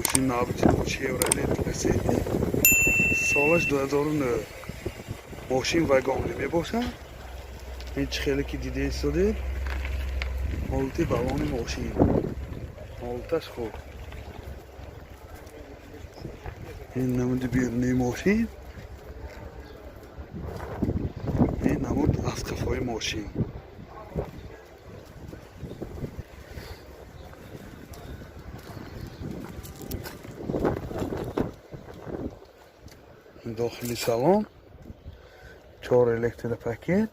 Мошин навбати Chevrolet Lacetti. Солаш 2009. Мошин вагонӣ мебошад. Ин чӣ хеле ки дида истодед, ҳолати балони мошин. Ҳолаташ хуб. Ин намуди берунии мошин. Ин намуд аз қафои мошин. Дохили салон чор электропакет,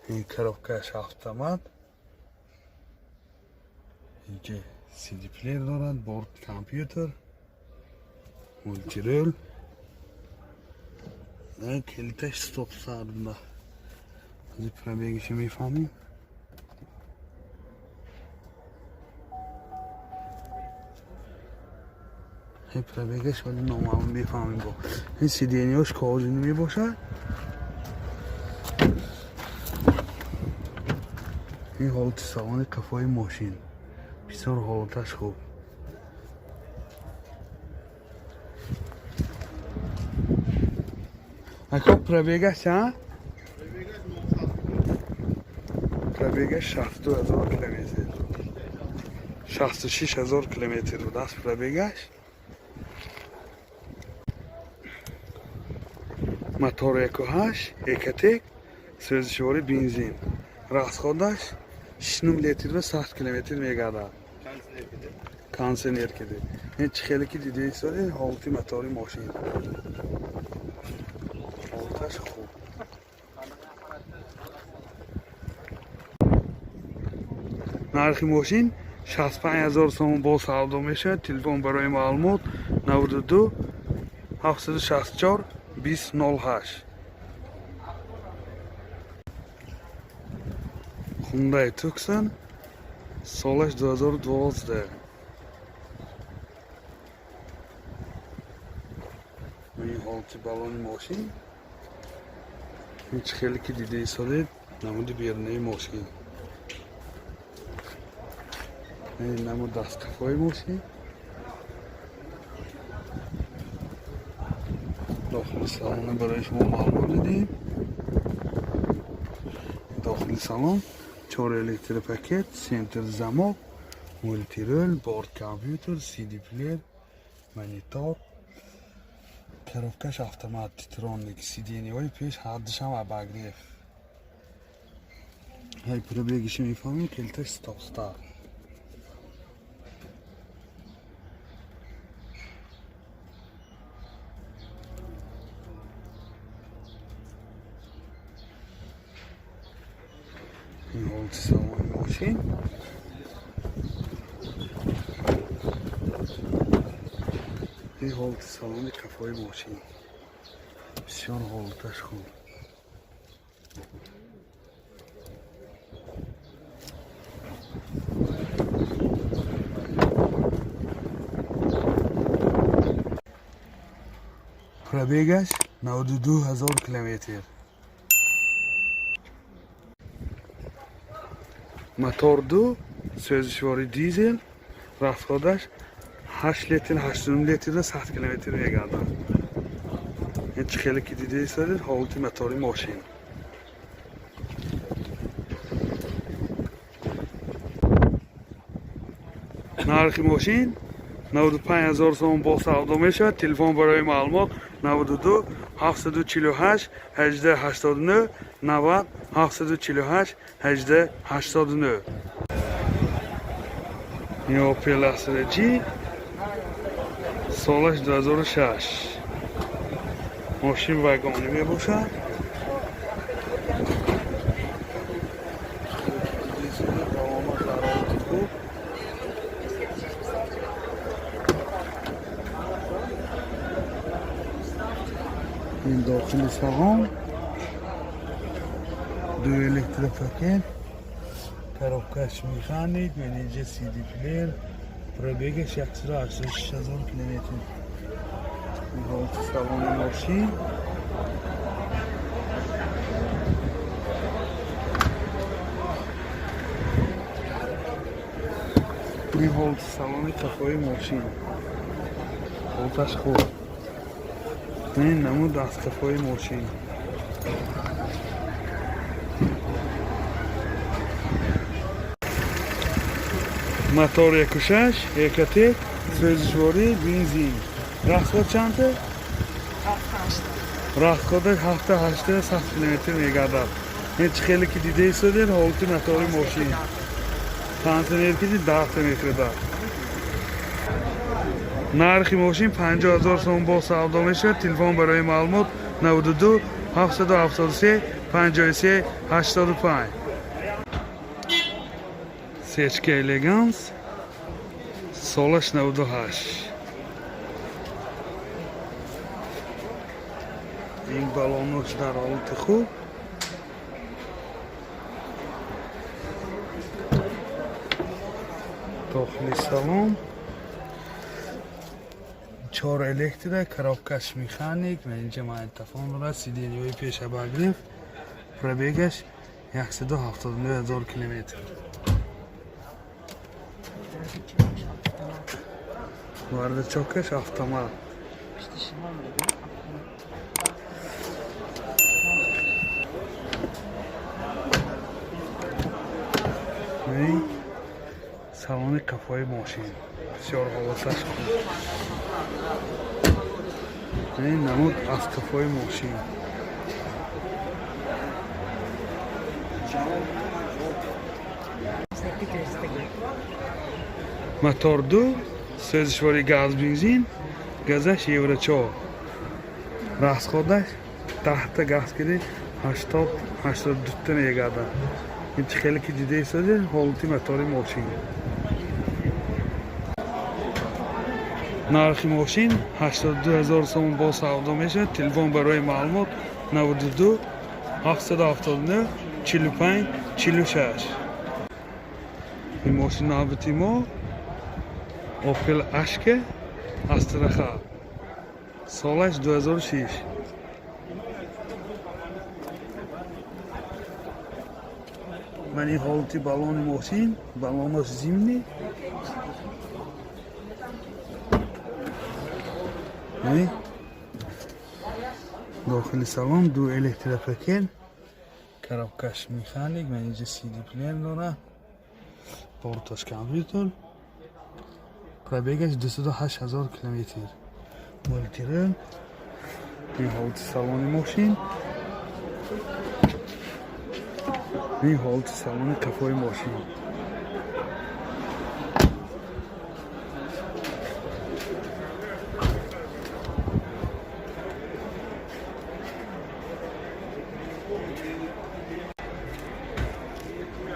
ин коробкаш автомат, инҷа CD плеер дорад, борт компютер, мультирул, калиташ стоп старт. Аз пробегиша мефаҳмем. Ин пробегаш вале номаълум, мефаҳмем. Бо ин сиденияш кожаный мебошад. Ин ҳолати салони қафои мошин бисёр ҳолаташ хуб. Ако, пробегаш чанд? Пробегаш 62 000 километр, 66 000 километр будааст пробегаш. Мотор 1,8 Ecotec, сӯзишвори бензин, расходаш 6 литр ва 100 километр мегардад. Кондиционер киди. Ин чӣ хеле ки дида истодед, ҳолати мотори мошин, ҳолаташ хуб. Нархи мошин 65 000 сомон, боз савдо мешавад. Телефон барои маълумот 92 764 20 08. Hyundai Tucson, солаш 2012. Ин ҳолати балони мошин. Ин чӣ хеле ки дида истодед, намуди берунаи мошин. Ин намуд дастқафои мошин. Дохили салона барои шумо маълумот дидем. Дохили салон чор электропакет, центр замок, мультирул, борт компютер, CD плеер, монитор, коробкаш автомат Типтроник, сиденияҳои пеш ҳардушам обогрев. Ҳай, пробегиши мефаҳмем, калиташ стоп старт. Ин ҳолати салони мошин. Ин ҳолати салони қафои мошин бисёр ҳолаташ хуб. Пробегаш 92 000 километр. Мотор ду, сӯзишвори дизел, расходаш 8 литр, 8 литрда 100 километр мегардад. Ин чӣ хеле ки дида истодед, ҳолати мотори мошин. Нархи мошин 95 ҳазор сомон, боз савдо мешавад. Телефон барои маълумот 92 748 18 89, 90 748 18 89. Ин Opel Astra G, солаш 2006. Мошин вагонӣ мебошад. Давомат дар ҳолати хуб. Ин дохили салон, ду электропакет, коробкаш механик, менеҷер, CD плеер, пробегаш 186 ҳазор километр. Ҳолати салони мошин. Ин ҳолати салони қафои мошин, ҳолаташ хуб. Ин намуд аз қафои мошин. Мотор 1.6 Ecotec, сӯзишворӣ бензин. Расход чанда? Расходаш ҳафта ҳашта 100 километр мегардад. Ин чӣ хеле ки дида истодед, ҳолати мотори мошин. Кондитсионер ки даҳта мехӯрдад. Нархи мошин 50 000 сом бо савдо мешавад. Телефон барои маълумот 92 773 53 85. Сечка Элеганс, солаш 98. Ин балонош дар ҳолати хуб. Дохили салон чор электро, коробкаш механик ва инҷа магнитофон дорад, сиденьяҳои пеш обогрев, пробегаш 179 000 километр. Бардачокаш автомат. Ин салони қафои мошин бисёр ҳолаташ хуб. Ин намуд аз қафои мошин. Мотор ду, сӯзишвори газ бензин, газаш евро 4. Расходаш 10-та газ киди 80 82-та мегардад. Ин чӣ хеле ки дида истодед, ҳолати мотори мошин. Нархи мошин 82 000 сомон бо савдо мешавад. Телефон барои маълумот 92 779 45 46. Ин мошин навбати мо Opel Astra H, солаш 2006. Ман ин ҳолати балони мошин, балонаш зимний. Яъне дохили салон ду электропакет, коробкаш механик, ман инҷа CD плеер дорад, борташ компютер, пробегаш 208 000 километр. Мультирул, ин ҳолати салони мошин, ин ҳолати салони қафои мошин.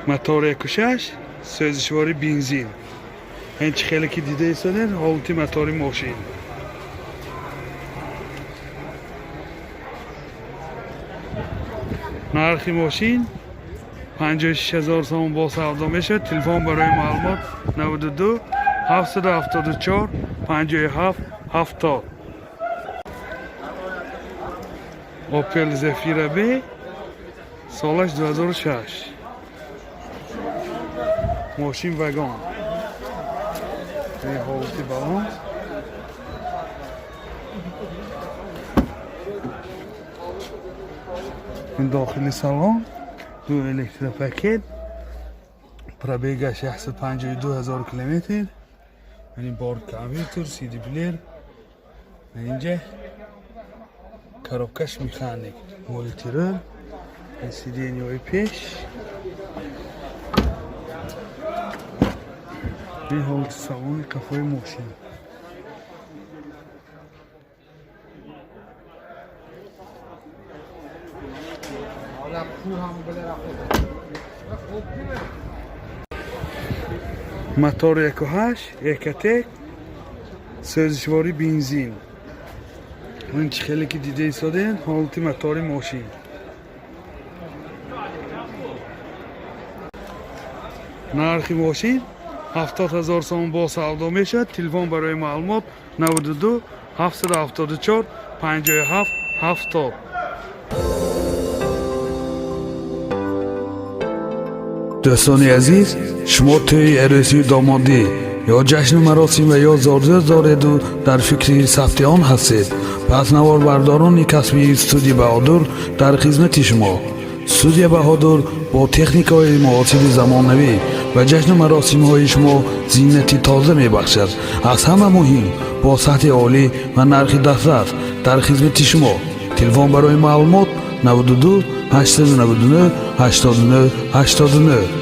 Мотор 1.6, сӯзишвори бензин. Ин чӣ хеле ки дида истодед, ҳолати мотори мошин. Нархи мошин 56 000 сомон бо савдо мешавад. Телефон барои маълумот 92 774 57 70. Opel Zafira B, солаш 2006. Мошин вагон. Ин ҳолати балон. Ин дохили салон ду электропакет, пробегаш 152 000 километр. Яъне борт компютер, CD плеер. Инҷа коробкаш механик, мультирул, сиденьяҳои пеш. Ин ҳолати салони қафои мошин. Ҳола кӯҳам билара. Хуб. Мотор 1.8 Ecotec, сӯзишворӣ бензин. Ин чӣ хеле ки дида истодед, ҳолати мотори мошин. Нархи мошин 70 000 сомон бо савдо мешавад. Телефон барои маълумот 92 774 57 70. Дӯстони азиз, шумо тӯи арӯсию домодӣ ё ҷашну маросим ва ё зодрӯз дореду дар фикри сабти он ҳастед, пас наворбардорони касбии студия Баҳодур дар хизмати шумо. Студия Баҳодур бо техникаҳои муосири замонавӣ ба ҷашну маросимҳои шумо зинати тоза мебахшад. Аз ҳама муҳим, бо сатҳи олӣ ва нархи дастрас дар хизмати шумо. Телефон барои маълумот: 92 899 89 89.